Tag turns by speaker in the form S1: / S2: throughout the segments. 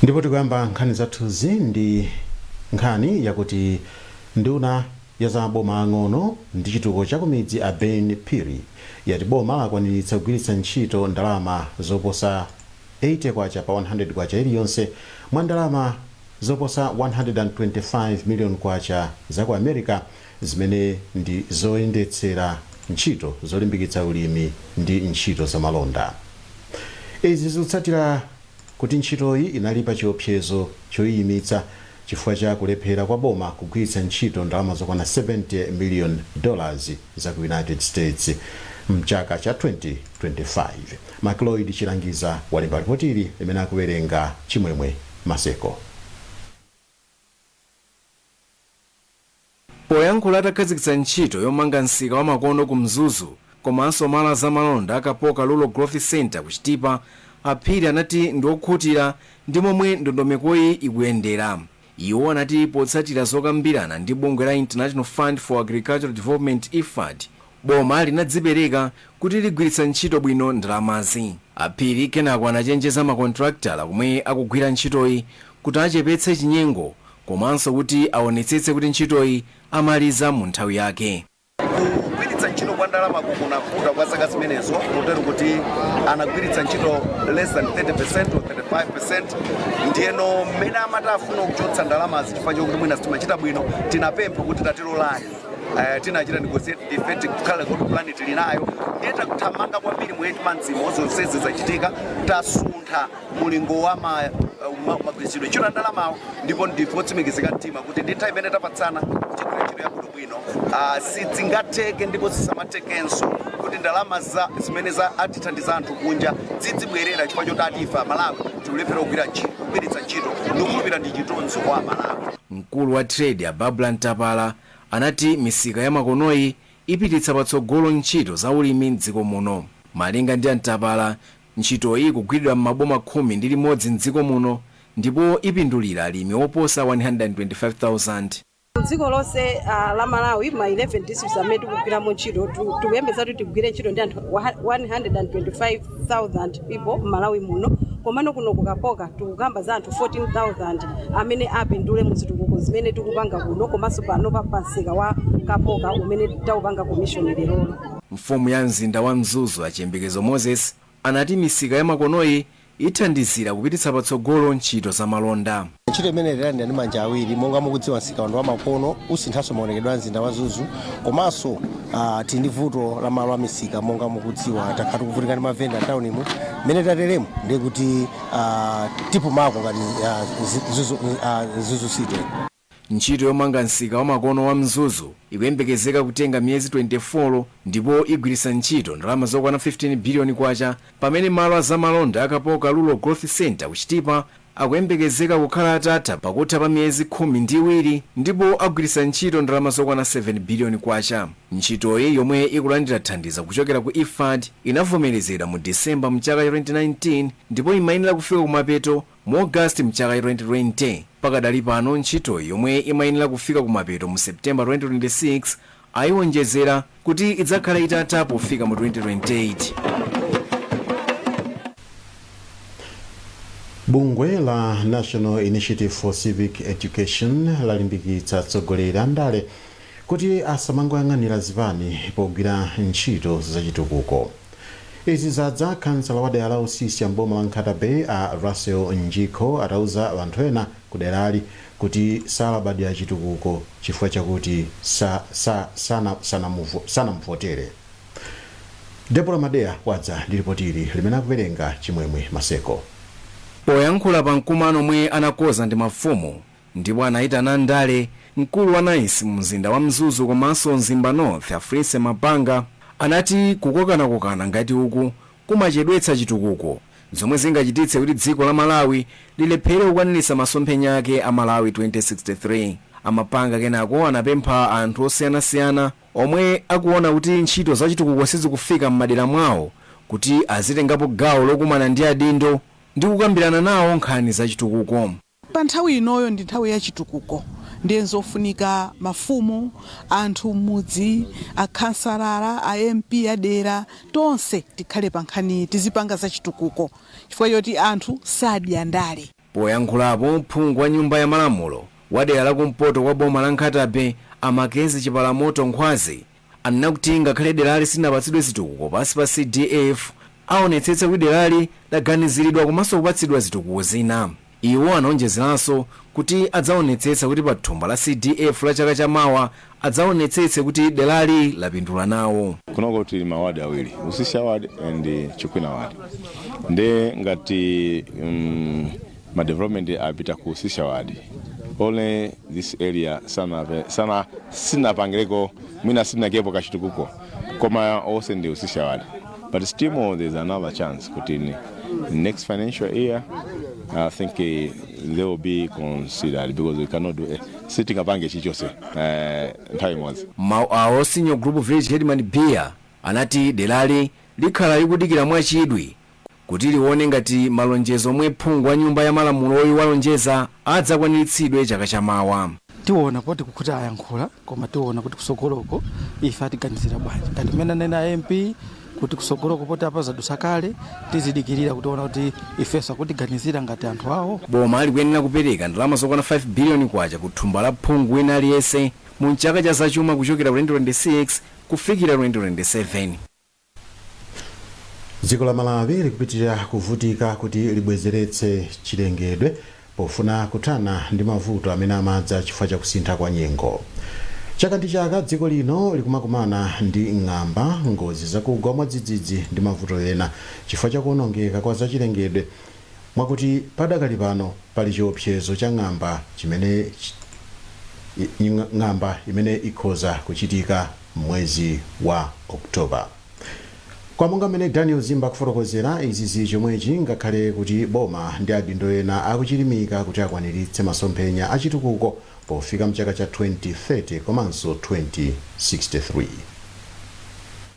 S1: Ndipo tikuyamba nkhani zathuzi ndi nkhani yakuti nduna ya za maboma ang'ono ndi chitukuko cha kumidzi a Ben Phiri yati boma lakwaniritsa kugwiritsa ntchito ndalama zoposa 80 kwacha pa 100 kwacha iliyonse mwa ndalama zoposa 125 million kwacha za ku America zimene ndi zoyendetsera ntchito zolimbikitsa ulimi ndi ntchito zamalonda. Izi zikutsatira kuti ntchitoyi inali pa chiopsezo choyiyimitsa chifukwa cha kulephera kwa boma kugwiritsa ntchito ndalama zokwana 70 million dollars za ku United States mchaka cha 2025. Macloyd Chilangiza walemba lipotili limene akuwerenga Chimwemwe Maseko.
S2: Poyankhula atakhazikitsa ntchito yomanga msika wa makono ku Mzuzu komanso malo a zamalonda a Kapoka Rural Growth Centre ku Chitipa, a Phiri anati ndi okhutira ndi momwe ndondomekoyi ikuyendera. Iwo anati potsatira zokambirana ndi bungwe la International Fund for Agricultural Development, IFAD, boma linadzipereka kuti ligwiritsa ntchito bwino ndalamazi. A Phiri kenako anachenjeza makontrakitala omwe akugwira ntchitoyi kuti achepetse chinyengo komanso kuti aonetsetse kuti ntchitoyi amaliza mu nthawi yake.
S3: Kugwiritsa ntchito kwa ndalamaku kunavuta kwa zaka zimenezo kotero kuti anagwiritsa ntchito less than 30% or 35%. Ndiyeno mmene amati afuna kuchotsa ndalamazi chifukwa chokuti mwina sitimachita bwino, tinapempha kuti tatilolani, tinachita negotiate ndife tikhale kuti plan tili nayo. Ndiye tathamanga kwambiri mu 8 months imo, zonsezi zachitika, tasuntha mulingo wa magwiritsidwe ntchito a ndalamawo, ndipo ndife otsimikizika mtima kuti ndi nthawi imene tapatsana tigwira ntchito yabwinobwino. Sidzingatheke ndipo zisamathekenso kuti ndalama za zimene za atithandiza anthu kunja zidzibwerera chifukwa choti ati ife Amalawi tikulephera kugwiritsa ntchito. Ndikukhulupirira ndi chitonzo kwa Amalawi.
S2: Mkulu wa Trade a Barbara Ntapala anati misika ya makonoyi ipititsa patsogolo ntchito za ulimi m'dziko muno. Malinga ndi a Ntapala, ntchitoyi ikugwiridwa m'maboma 11 m'dziko muno ndipo ipindulira alimi oposa 125,000.
S4: Dziko lonse la Malawi, ma 11 districts amene tikugwiramo ntchito, tikuyembekeza kuti tigwire ntchito ndi anthu 125,000 people m'Malawi muno. Komano kuno kuKapoka tikukamba za anthu 14,000 amene apindule mu zitukuko zimene tikupanga kuno, komanso pano pa msika wa Kapoka umene taupanga commission lerolo.
S2: Mfumu ya mzinda wa Mzuzu a Chiyembekezo Moses anati misika ya makonoyi ithandizira kupititsa patsogolo ntchito za malonda.
S5: Ntchito imene tilandira ndi manja awiri. Monga mukudziwa, msika wa makono usinthanso maonekedwe a mzinda wa Mzuzu, komanso tili ndi vuto la malo a misika. Monga mukudziwa, takhala tikuvutika ndi mavenda m'taunimu. Mmene tateremo ndiye kuti tipumako ngati Mzuzu City.
S2: Ntchito yomanga msika wa makono wa Mzuzu ikuyembekezeka kutenga miyezi 24 ndipo igwiritsa ntchito ndalama zokwana 15 biliyoni kwacha, pamene malo a zamalonda a Kapoka Rural Growth Centre ku Chitipa akuyembekezeka kukhala atatha pakutha pa miyezi 12 ndipo agwiritsa ntchito ndalama zokwana 7 biliyoni kwacha. Ntchitoyi, yomwe ikulandira thandizo kuchokera ku IFAD, inavomerezedwa mu Disemba mchaka cha 2019 ndipo imayenera kufika kumapeto mu August mchaka cha 2020. Pakadali pano, ntchitoyi yomwe imayenera kufika kumapeto mu September 2026 ayiwonjezera kuti idzakhala itatha pofika mu 2028.
S1: Bungwe la National Initiative for Civic Education lalimbikitsa atsogoleri a ndale kuti asamangoyang'anira zipani pogwira ntchito zachitukuko. Izi zadza khansala wa dera la Usisya m'boma la Nkhata Bay a Russell Njikho atauza anthu ena ku derali kuti salabadira chitukuko chifukwa chakuti sanamuvotere. Deborah Madeya wadza ndi lipotili limene akuwerenga Chimwemwe Maseko.
S2: Poyankhula pa mkumano omwe anakonza ndi mafumu ndipo anayitana andale, mkulu wa NICE mu mzinda wa Mzuzu komanso Mzimba North a Frince Mapanga anati kukokanakokana ngati uku kumachedwetsa chitukuko, zomwe zingachititse kuti dziko la Malawi lilephere kukwaniritsa masomphenya ake a Malawi 2063. A Mapanga kenako anapempha anthu osiyanasiyana omwe akuona kuti ntchito za chitukuko sizikufika m'madera mwawo kuti azitengapo gawo lokumana ndi adindo ndi kukambirana nawo nkhani za chitukuko.
S6: Pa nthawi inoyo ndi nthawi ya chitukuko, ndiye nzofunika mafumu, anthu m'mudzi, akhansalala, a MP adera, tonse tikhale pa nkhani, tizipanga za chitukuko chifukwa choti anthu sadya ndale.
S2: Poyankhulapo, phungu wa Nyumba ya Malamulo wa dera lakumpoto kwa boma la Nkhata Bay, Amakezi Chipalamoto Nkhwazi, anena kuti ngakhale derali silinapatsidwe zitukuko pansi pa CDF, aonetsetsa kuti derali laganiziridwa komanso kupatsidwa zitukuko zina. Iwo anaonjezeranso kuti adzaonetsetsa kuti pa thumba la CDF la chaka chamawa adzaonetsetse kuti derali lapindula nawo.
S7: Kunoko tili mawadi awiri, Usisya Ward and Chikwina Ward. Nde ngati ma development apita ku Usisya Ward, only this area sana sinapangireko, mwina sinakepo kachitukuko, koma onse ndi Usisya Ward. But still more, there's another chance kuti in next financial year I think they will be considered, because we cannot do sitingapange chichonse nthawi imodzi.
S2: Mawu awo, senior group village headman Beer anati derali likhala likudikira mwachidwi kuti lione ngati malonjezo omwe phungu wa Nyumba ya Malamuloyo walonjeza adzakwaniritsidwe chaka chamawa.
S8: Tiona poti kukuti ayankhula, koma tiona kuti kusogoloko ife atiganizira bwanji. Ngati mmene anena MP kuti kusogoloko poti apa zadusa kale, tizidikirira kutiona kuti ifenso akutiganizira ngati anthu awo.
S2: Boma likuyenera kupereka ndalama zokwana 5 biliyoni kwacha ku thumba la phungu wina aliyense mu chaka cha zachuma kuchokera 2026 kufikira 2027.
S1: Dziko la Malawi likupitirira kuvutika kuti libwezeretse chilengedwe pofuna kuthana ndi mavuto amene amadza chifukwa chakusintha kwa nyengo. Chaka ndi chaka dziko lino likumakumana ndi ng'amba, ngozi zakugwa mwadzidzidzi ndi mavuto ena chifukwa chakuonongeka kwa zachilengedwe, mwakuti padakali pano pali chiopsezo cha ng'amba chimene ng'amba imene ikhoza kuchitika mwezi wa Oktoba. Kwa monga mmene Daniel Zimba akufotokozera, izi zili chomwechi ngakhale kuti boma ndi adindo ena akuchilimika kuti akwaniritse masomphenya achitukuko pofika mchaka cha 2030 komanso 2063.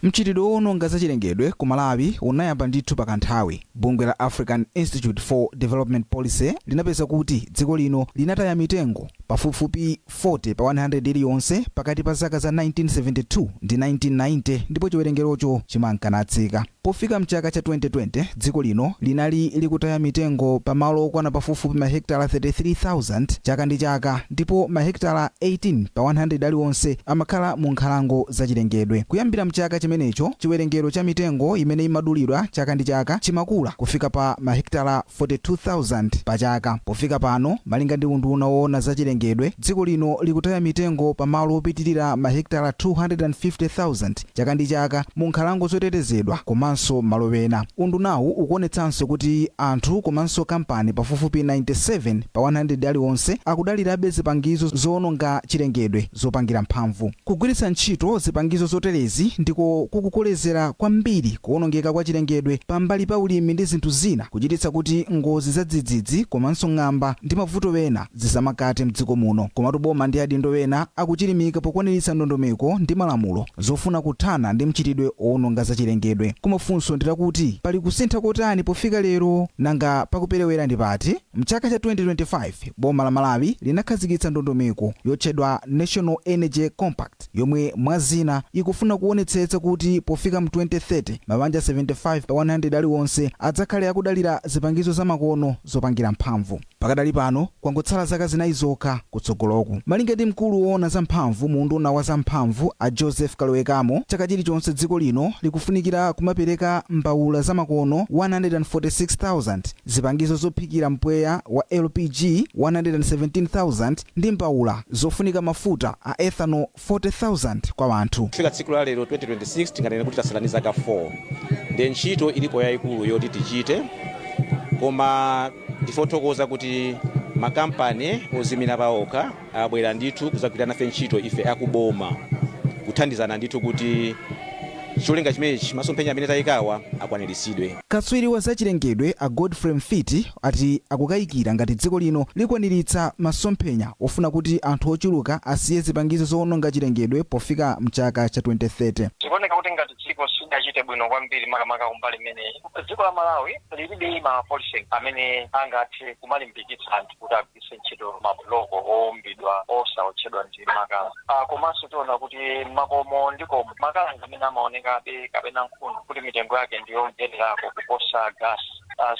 S9: Mchitidwe wowononga zachilengedwe ku Malawi unayamba ndithu pakanthawi. Bungwe la African Institute for Development Policy linapeza kuti dziko lino linataya mitengo pafupifupi 40 pa 100 iliyonse pakati pa zaka za 1972 ndi 1990, ndipo chiwerengerocho chimankanatsika. Pofika mchaka cha 2020, dziko lino linali likutaya mitengo pamalo okwana pafupifupi mahekitala 33,000 chaka ndi chaka, ndipo mahekitala 18 pa 100 aliwonse amakhala mu nkhalango zachilengedwe. Kuyambira mchaka chimenecho, chiwerengero cha mitengo imene imadulidwa chaka ndi chaka chimakula kufika pa mahekitala 42,000 pa chaka. Pofika pano, malinga ndi unduna woona zachilengedwe, dziko lino likutaya mitengo pamalo opitirira mahekitala 250,000 chaka ndi chaka mu nkhalango zotetezedwa komanso malo ena. Undunawu ukuonetsanso kuti anthu komanso kampani pafupifupi 97 pa 100 aliwonse akudalirabe zipangizo zowononga chilengedwe zopangira mphamvu. Kugwiritsa ntchito zipangizo zoterezi ndiko kukukolezera kwambiri kuwonongeka kwa chilengedwe pambali pa ulimi ndi zinthu zina, kuchititsa kuti ngozi za dzidzidzi komanso ng'amba ndi mavuto ena zisamakate mdziko muno. Komatu boma ndi adindo ena akuchilimika pokwaniritsa ndondomeko ndi malamulo zofuna kuthana ndi mchitidwe owononga zachilengedwe. Koma funso ndilakuti, pali kusintha kotani pofika lero? Nanga pakuperewera ndi pati? Mchaka cha 2025, boma la Malawi linakhazikitsa ndondomeko yotchedwa National Energy Compact, yomwe mwa zina ikufuna kuonetsetsa kuti pofika mu 2030 mabanja 75 pa 100 aliwonse adzakhale akudalira zipangizo zamakono zopangira mphamvu. Pakadali pano kwangotsala zaka 4 zokha kutsogoloku. Malinga ndi mkulu woona zamphamvu mu unduna wa zamphamvu, a Joseph Kalowekamo, chaka chilichonse dziko lino likufunikira kumapereka mbawula zamakono 146,000, zipangizo zophikira mpweya wa LPG 117,000 ndi mbawula zofunika mafuta a ethanol 40,000 kwa anthu.
S10: Kufika tsiku la lero 2026, tinganene kuti tasala ndi zaka 4, ndi ntchito ilipo yayikulu yoti tichite. Koma ndifothokoza kuti makampani ozimira paokha abwera ndithu kuzagwira nafe ntchito ife akuboma, kuthandizana ndithu kuti cholinga chimenechi, masomphenya amene tayikawa, akwaniritsidwe.
S9: Katswiri wa zachilengedwe a Godfrey Mfiti ati akukayikira ngati dziko lino likwaniritsa masomphenya ofuna kuti anthu ochuluka asiye zipangizo zowononga chilengedwe pofika mchaka cha 2030.
S11: Zikuoneka kuti ngati dziko silidachite bwino kwambiri, makamaka kumbali imeneyi. Dziko la Malawi lilibe ma policy amene angathe kumalimbikitsa anthu kuti agwiritse ntchito mabuloko owumbidwa osaotchedwa ndi makala. Komanso tiona kuti makomo ndikomo makala amene amaonekabe kapena nkhuni kuti mitengo yake ndiyomvererako kuposa gas.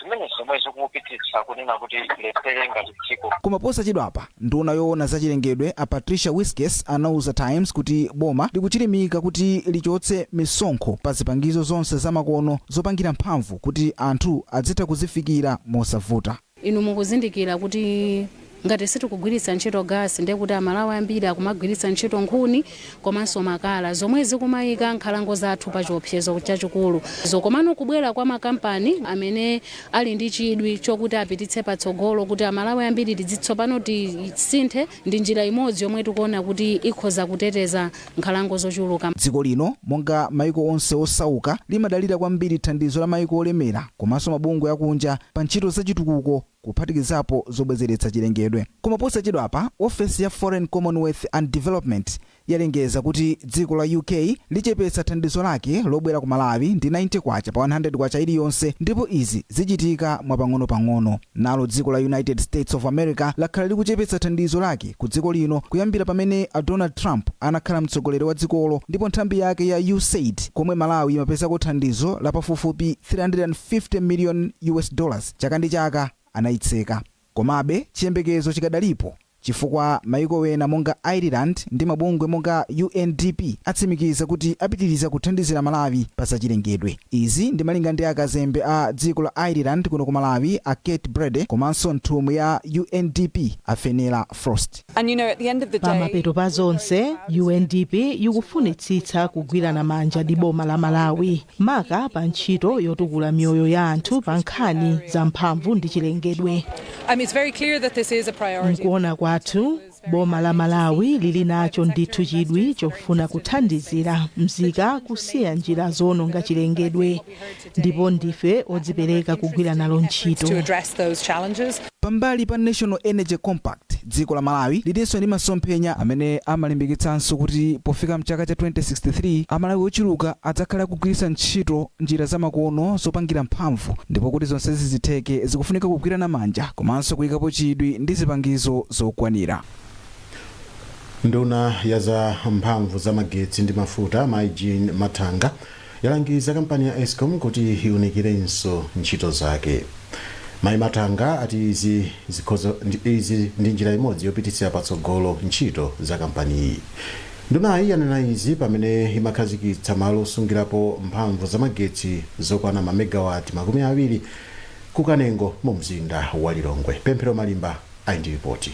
S11: Zimene zomwe zikupititsa kunena kuti lephere ngati dziko.
S9: Koma posachedwapa, nduna yoona zachilengedwe a Patricia Wiskes anauza Times kuti boma likuchilimika kuti lichotse misonkho pa zipangizo zonse zamakono zopangira mphamvu kuti anthu adzitha kuzifikira mosavuta.
S12: Inu mukuzindikira kuti ngati sitikugwiritsa ntchito gasi, ndiye kuti Amalawi ambiri akumagwiritsa ntchito nkhuni komanso makala, zomwe zikumayika nkhalango zathu pa chiopsezo chachikulu. Komano kubwera kwa makampani amene ali ndi chidwi chokuti apititse patsogolo kuti Amalawi ambiri tizitsopano tisinthe, ndi njira imodzi yomwe tikuona kuti ikhoza kuteteza nkhalango zochuluka.
S9: Dziko lino, monga maiko onse osauka, limadalira kwambiri thandizo la maiko olemera komanso mabungwe akunja pa ntchito zachitukuko, kuphatikizapo zobwezeretsa chilengedwe. Koma posachedwapa, ofesi ya Foreign, Commonwealth and Development yalengeza kuti dziko la UK lichepetsa thandizo lake lobwera ku Malawi ndi 90 kwacha pa 100 kwacha iliyonse, ndipo izi zichitika mwapang'ono-pang'ono. Nalo dziko la United States of America lakhala likuchepetsa thandizo lake ku dziko lino kuyambira pamene a Donald Trump anakhala mtsogoleri wa dzikolo, ndipo nthambi yake ya USAID, komwe Malawi imapezako thandizo la pafupifupi 350 million US dollars chaka ndi chaka, anayitseka. Komabe chiyembekezo chikadalipo, chifukwa maiko ena monga Ireland ndi mabungwe monga UNDP atsimikiza kuti apitiriza kuthandizira Malawi pa zachilengedwe. Izi ndi malinga ndi akazembe a dziko la Ireland kuno ku Malawi a Kate Brady komanso nthumwi ya UNDP a Fenella Frost.
S13: Pamapeto pa zonse, UNDP ikufunitsitsa kugwirana manja ndi boma la Malawi, maka pa ntchito yotukula miyoyo ya anthu pa nkhani za mphamvu ndi chilengedwe. Nkuona kwathu, boma la Malawi lili nacho ndithu chidwi chofuna kuthandizira mzika kusiya njira zowononga chilengedwe, ndipo ndife odzipereka kugwira nalo ntchito.
S9: Pambali pa National Energy Compact, dziko la Malawi lilinso ndi masomphenya amene amalimbikitsanso kuti pofika mchaka cha 2063 Amalawi ochuluka adzakhala akugwiritsa ntchito njira zamakono zopangira mphamvu, ndipo kuti zonsezi zitheke zikufunika kugwirana manja komanso kuyikapo chidwi ndi zipangizo zokwanira.
S1: Nduna ya za mphamvu za magetsi ndi mafuta Mai Jean Mathanga yalangiza kampani ya ESCOM kuti iwunikirenso ntchito zake. Mai Mathanga ati izi ndi njira imodzi yopititsira patsogolo ntchito za kampaniyi. Ndunayi yanena izi pamene imakhazikitsa malo osungirapo mphamvu za magetsi zokwana mamegawati 20 ku Kanengo mu mzinda wa Lilongwe. Pemphero Malimba ali ndi ripoti.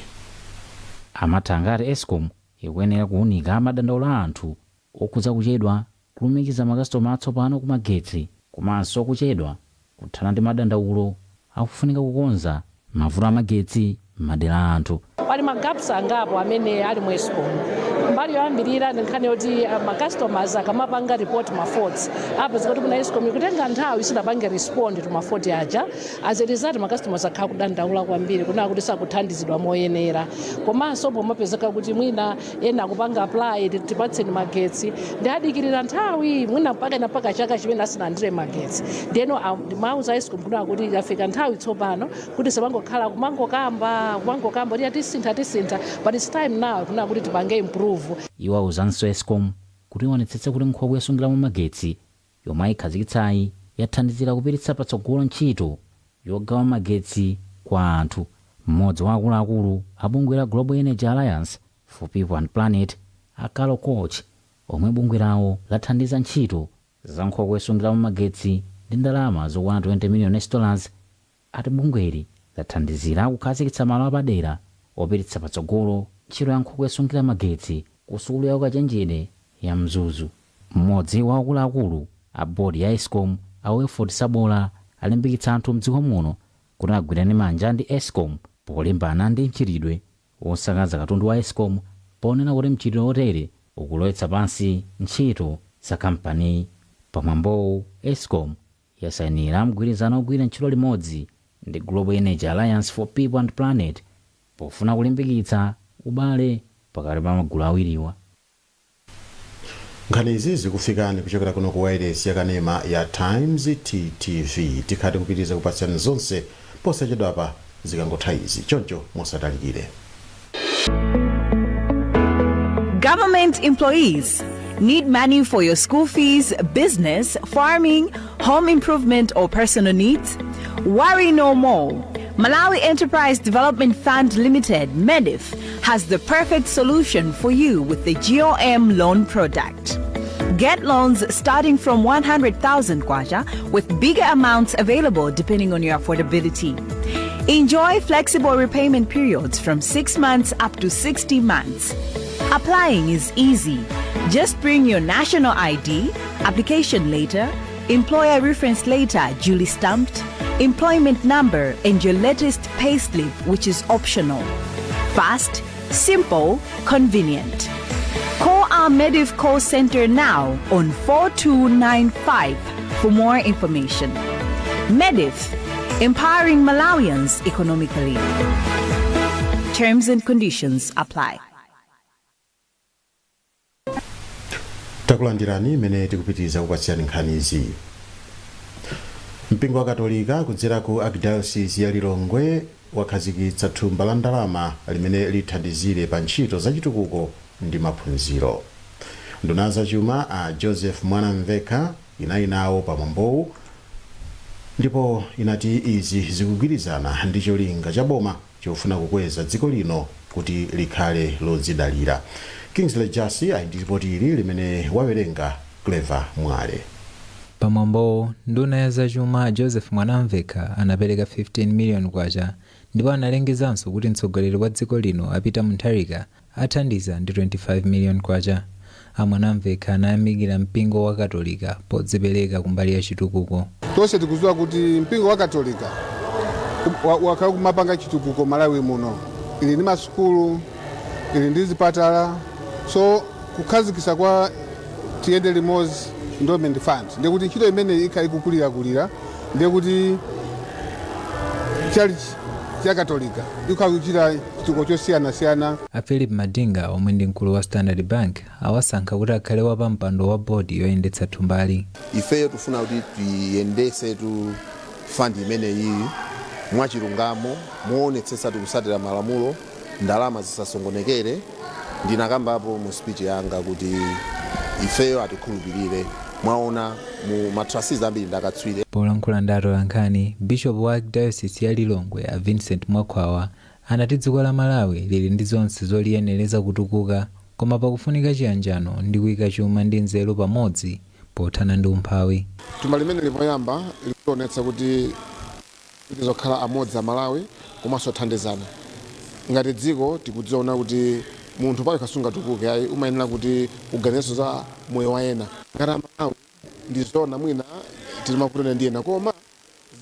S14: Amathanga ati ESCOM ikuyenera kuwunika madandaulo a anthu okhudza kuchedwa kulumikiza makasitomala atsopano ku magetsi komanso kuchedwa kuthana ndi madandaulo akufunika kukonza mavuto amagetsi m'madera a anthu.
S15: Pali ma gaps angapo amene ali mu ESCOM. Mbali yoyambirira ndi nkhani yoti ma customers akamapanga report ma faults, apeza kuti kuna ESCOM ikutenga nthawi isanapange respond to ma fault aja. As a result, ma customers akhala kudandaula kwambiri kunena kuti sakuthandizidwa moyenera. Komanso pomapezeka kuti mwina ena akupanga apply, tipatseni magetsi, ndi adikirira nthawi mwina mpaka na mpaka chaka chimene asanalandire magetsi. Ndiyeno mauza ESCOM kunena kuti yafika nthawi tsopano kuti samangokhala kumangokamba kumangokamba kuti tisintha tisintha, but it's time now kunena kuti tipange improve.
S14: Iwo awuzanso ESCOM kuti ionetsetse kuti nkhokwe yosungiramo magetsi yomwe ayikhazikitsayi yathandizira kupititsa patsogolo ntchito yogawa magetsi kwa anthu. Mmodzi wa akuluakulu a bungwe la Global Energy Alliance for People and Planet a Carol Koch, omwe bungwe lawo lathandiza ntchito za nkhokwe yosungiramo magetsi ndi ndalama zokwana 20 million US dollars, ati bungweli lathandizira kukhazikitsa malo apadera opititsa patsogolo ntchito ya nkhokwe yosungira magetsi ku sukulu ya ukachenjede ya Mzuzu. Mmodzi wa akuluakulu a bodi ya ESCOM a Wilford Sabola alimbikitsa anthu mdziko muno kuti agwirane manja ndi ESCOM polimbana ndi mchitidwe wosakaza katundu wa ESCOM, ponena kuti mchitidwe wotere ukulowetsa pansi ntchito za kampaniyi. Pamwambowu, ESCOM yasayinira mgwirizano ogwira ntchito limodzi ndi Global Energy Alliance for People and Planet pofuna kulimbikitsa ubale pakati pa magulu awiriwa.
S1: Nkhani izi zikufikani kuchokera kuno ku wireless yakanema ya Times TTV. Tikhati kupitiriza kupatsirani zonse posachedwapa zikangotha izi, choncho musatalikire.
S16: Government employees, need money for your school fees, business, farming, home improvement, or personal needs? Worry no more. Malawi Enterprise Development Fund Limited, MEDIF, has the perfect solution for you with the GOM loan product. Get loans starting from 100,000 kwacha with bigger amounts available depending on your affordability. Enjoy flexible repayment periods from 6 months up to 60 months. Applying is easy. Just bring your national ID, application letter, employer reference letter duly stamped, employment number, and your latest payslip, which is optional. Fast, simple, convenient. Call our Medif call center now on 4295 for more information. Medif, empowering Malawians economically. Terms and conditions apply.
S1: Takulandirani imene tikupitiriza kupatsirani nkhanizi. Mpingo wa Katolika kudzera ku Archdiocese ya Lilongwe wakhazikitsa thumba la ndalama limene lithandizire pa ntchito zachitukuko ndi maphunziro. Nduna zachuma a Joseph Mwanamvekha inali nawo pamwambowu ndipo inati izi zikugwirizana ndi cholinga cha boma chofuna kukweza dziko lino kuti likhale lodzidalira. Kingsley Jasi ali ndi ripoti ili limene wawerenga Clever Mwale.
S17: Pamwambowo, nduna ya zachuma Joseph Mwanamvekha anapereka 15 million kwacha ndipo analengezanso kuti mtsogoleri wa dziko lino a Peter Mutharika athandiza ndi 25 million kwacha. A Mwanamvekha anayamikira mpingo wa Katolika podzipereka kumbali ya chitukuko.
S18: Tonse tikudziwa kuti mpingo wa Katolika wakhala kumapanga chitukuko Malawi muno, ili ndi masukulu, ili ndi zipatala. So kukhazikitsa kwa Tiyende Limodzi Endowment Fund ndiye kuti ntchito imeneyi ikhala ikukulirakulira, ndiye kuti chalichi cha Katolika ikhala kuchita chitukuko chosiyanasiyana.
S17: A Philip Madinga, omwe ndi mkulu wa Standard Bank, awasankha kuti akhale wapampando wa bodi yoyendetsa thumbali.
S19: Ifeyo tifuna kuti tiyendetse tu fund imeneyi mwachilungamo, moonetsetsa tikusatira malamulo, ndalama zisasokonekere. Ndinakambapo mu speech yanga kuti ifeyo atikhulupirire, mwaona mu matrustees ambiri ndakatswiri.
S17: Polankhula ndi atolankhani, bishop wa Archdiocese ya Lilongwe a Vincent Mwakhwawa anati dziko la Malawi lili ndi zonse zoliyenereza kutukuka, koma pakufunika chiyanjano ndi kuyika chuma ndi nzeru pamodzi pothana ndi umphawi.
S20: Thumba limene lipoyamba likuonetsa kuti tizokhala amodzi a Malawi komanso thandizana ngati dziko. Tikudziona kuti munthu payekha sungatukuke ayi, umayenera kuti uganizenso za moyo wa ena. Ngati Amalawi, ndi zoona mwina tili mavuto ndi ena, koma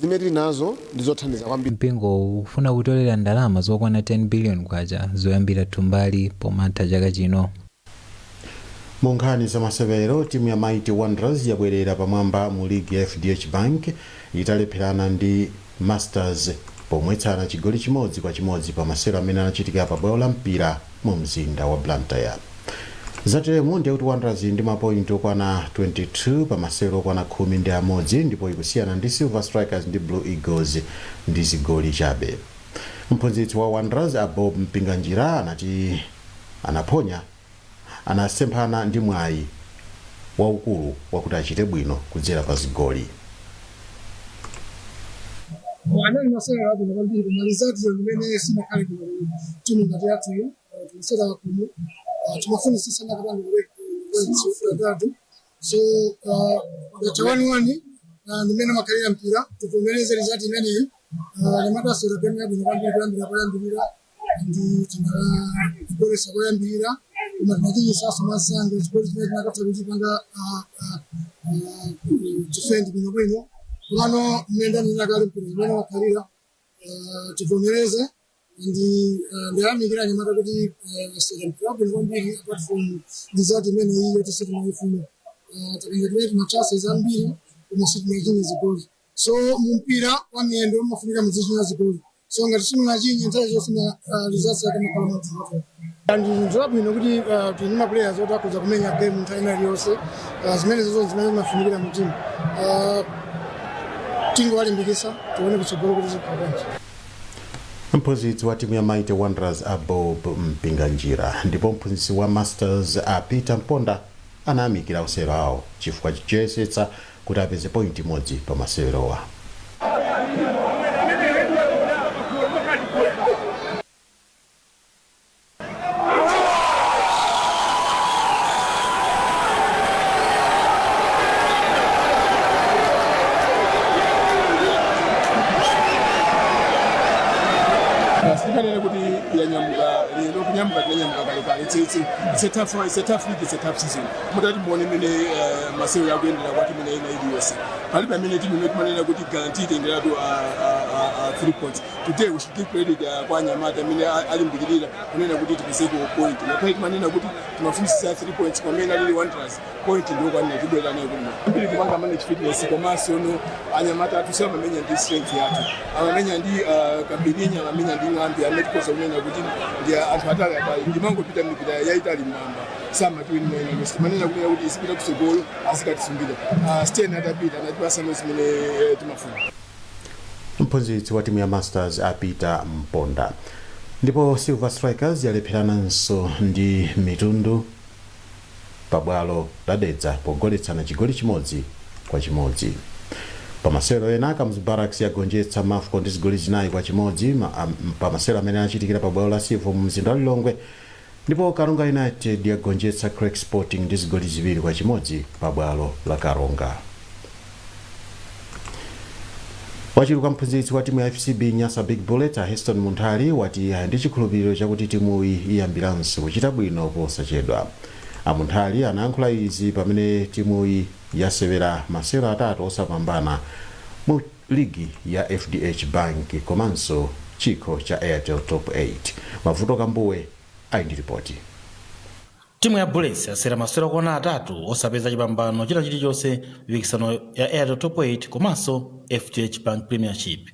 S20: zimene tili nazo ndi zothandiza kwambiri.
S17: Mpingowu ukufuna kutolera ndalama zokwana 10 billion kwacha zoyambira thumbali pomatha chaka chino.
S1: Mu nkhani za masewero, timu ya Mighty Wanderers yabwerera pamwamba mu ligi ya FDH Bank italepherana ndi Masters pomwetsana chigoli 1-1 pa masewero amene anachitika pa bwalo la Mpira mu mzinda wa Blantyre. Zateremu ndiye kuti Wanderers ndi mapointi okwana 22 pa masewero okwana 11 ndipo ikusiyana ndi Silver Strikers ndi Blue Eagles ndi zigoli chabe. Mphunzitsi wa Wanderers a Bob Mpinganjira anati anaphonya, anasemphana ndi mwayi waukulu wakuti achite bwino kudzera pa zigoli.
S21: Anali masewero abwino kwambiri, koma result limene sinakhale bwino. Timu ngati yathuyo timasewera kuno, timafunisisa nakapanga atatu, so ngati 1-1 ndimene makhalira mpira. Tivomereze result imeneyi. Limatasewera game yabwino kwambiri kuyambira koyambirira, ndi tinagolesa koyambirira, koma tinachinyisaso masanga chigoli chimene tinakatha kuchipanga defend bwinobwino. Pano mmene ndanena kale, mpira zimene wakhalira, tivomereze. Ndi ndiyamikira anyamata kuti asewera mpira wabwino kwambiri apart from result imene iyo tise timayifuna. Takanga timene tima chances ambiri, koma sitinachinye zigoli. So mumpira wa miyendo umafunika muzichinya zigoli, so ngati simunachinye nthawi zofuna, results yake makhala mavuto. Ndi zabwino kuti tili ndi maplayers oti akhoza kumenya game nthawi ina iliyonse. Zimene zizo zimene zimafunikira mu timu. Tingowalimbikitsa, tione kutsogolo kuti zikhala bwanji.
S1: Mphunzitsi wa timu ya Mighty Wanderers a Bob Mpinganjira. Ndipo mphunzitsi wa Masters a Peter Mponda anayamikira osewera awo chifukwa choyesetsa kuti apeze pointi imodzi pa masewerowa.
S3: Yanyamuka lero, kunyamuka tinanyamuka kalekale. It's a tough league, it's a tough season. Mutati muone mene masewero akuyendera kwati mene ina iliyonse, palibe amene timu imene timanena kuti guarantee itengeratu 3 points. Today we should give credit kwa anyamata amene alimbikirira kunena kuti tipezeko point, ngakhale timanena kuti timafunisisa 3 points. Pamene alili Wanderers, point ndiyokwanira, tibwera nayo kuno. Mbiri kupanga manage fitness, komanso no anyamata athu samamenya ndi strength yathu, amamenya ndi kabirinya, amamenya ndi ng'ambi amene tikhoza kunena kuti ndi anthu atali atali, ndimangopita mipira yayitali mmwamba, samatiwinimene timanena kunena kuti isipita kusogolo, azikatisungira. Sten atapita anatipasano zimene timafuna.
S1: Mphunzitsi wa timu ya Masters, a Peter Mponda. Ndipo Silver Strikers yalepherananso ndi Mitundu pabwalo la Dedza pogoletsana chigoli 1-1. Pamasewero ena, Kamuzu Barracks yagonjetsa Mafco ndi zigoli 4-1 pamasewero amene achitikira pabwalo la Civo mu mzinda wa Lilongwe. Ndipo Karonga United yagonjetsa Creck Sporting ndi zigoli 2-1 pabwalo la Karonga. Wachiluka mphunzitsi wa timu ya FCB Nyasa Big Bullet, Heston Munthali, wati ali ndi chikhulupiriro chakuti timuyi iyambiranso kuchita bwino posachedwa. Amunthali anayankhula izi pamene timuyi yasewera masewero atatu osapambana mu ligi ya FDH Bank komanso chikho cha Airtel Top 8. Mavuto Kambuwe ali ndi ripoti.
S22: Timu ya Bullets yasewera masewero okwana atatu osapeza chipambano china chilichonse, mipikisano ya Airtel Top 8 komanso FDH Bank Premiership.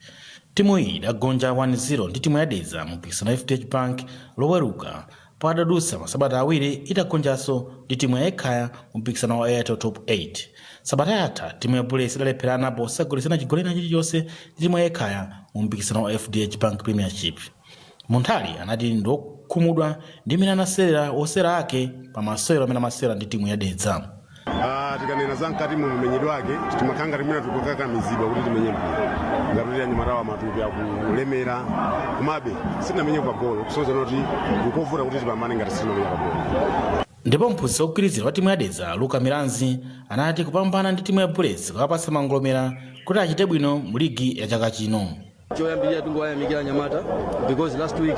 S22: Timu iyi idagonja 1-0 ndi timu ya Dedza mu mpikisano wa FDH Bank Loweruka, patadutsa masabata 2 itagonjanso ndi timu ya Ekhaya mu mpikisano wa Airtel Top 8. Sabata yatha timu ya Bullets idalepherana posagoletsana chigoli china chilichonse ndi timu ya Ekhaya mu mpikisano wa FDH Bank Premiership. Munthali anati ndiokhumudwa ndi mmene anasewera osewera ake pa masewero amene amasewera ndi timu ya Dedza.
S23: Tikanena za mkati mu mumenyedwe wake, timakhala ngati mwina tikukakamizidwa kuti timenye mpira, ngati kuti anyamatawa matupi akulemera. Komabe sitinamenye pagolo, kusonyeza kuti nkovuta kuti tipambane ngati sitinamenya pagolo.
S22: Ndipo mphunzitsi wogwirizira wa timu ya Dedza, Luka Milanzi, anati kupambana ndi timu ya Bullets kukapatsa mangolomera kuti achite bwino mu ligi ya chaka chino.
S24: Choyambirira tingoyamikira anyamata because last week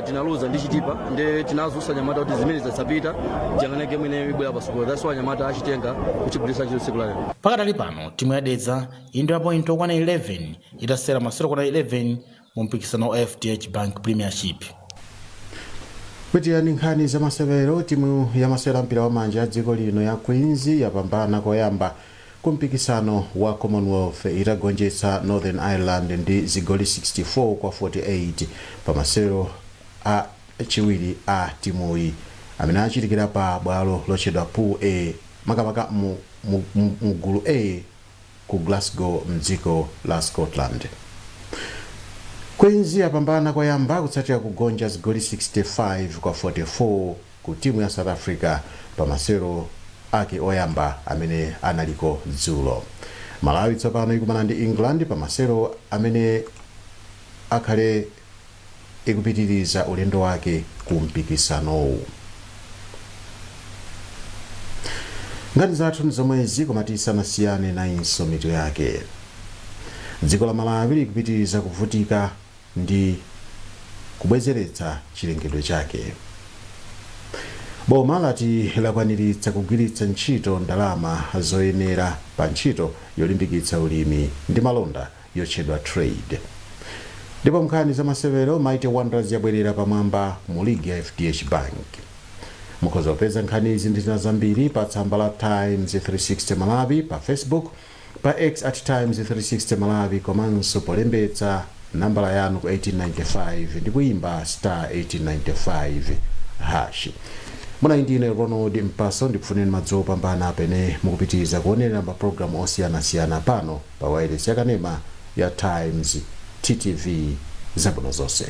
S24: tinaluza ndi Chitipa, nde tinazusa anyamata kuti zimene zasapita, tiyang'ane game imene ibwera pasukulu. That's why anyamata achitenga kuchigwiritsa ntchito tsiku la lero.
S22: Pakadali pano timu ya Dedza ili ndi mapointi okwana 11 itasewera masewero okwana 11 mu mpikisano wa FDH Bank Premiership.
S1: Pitirani nkhani za masewero. Timu ya masewero ampira wa manja ya dziko lino ya Queens yapambana koyamba ku mpikisano wa Commonwealth itagonjetsa Northern Ireland ndi zigoli 64 kwa 48 pa masewero a chiwiri a timuyi amene achitikira pa bwalo lotchedwa Pool A, makamaka mu gulu A ku Glasgow mdziko la Scotland. Queens yapambana koyamba kutsatira kugonja zigoli 65 kwa 44 ku timu ya South Africa pa masewero ake oyamba amene analiko dzulo. Malawi tsopano ikumana ndi England pa masewero amene akhale ikupitiriza ulendo wake ku mpikisanowu. Nkhani zathu ndi zomwezi, koma tisanasiyane, nayinso mitu yake. Dziko la Malawi likupitiriza kuvutika ndi kubwezeretsa chilengedwe chake. Boma lati lakwaniritsa kugwiritsa ntchito ndalama zoyenera pa ntchito yolimbikitsa ulimi ndi malonda yotchedwa Trade. Ndipo nkhani za masewero, Mighty Wanderers yabwerera pamwamba mu ligi ya FDH Bank. Mukhoza kupeza nkhani izi ndi zina zambiri pa tsamba la Times 360 Malawi pa Facebook, pa X at Times 360 Malawi, komanso polembetsa nambala yanu ku 1895 ndi kuyimba star 1895 hash. Munali ndine Ronald Mpaso, ndikufuneni madzulo opambana pene mukupitiriza kuonerera mapulogalamu osiyanasiyana pano pa wireless yakanema ya Times, TTV. Zabwino zonse.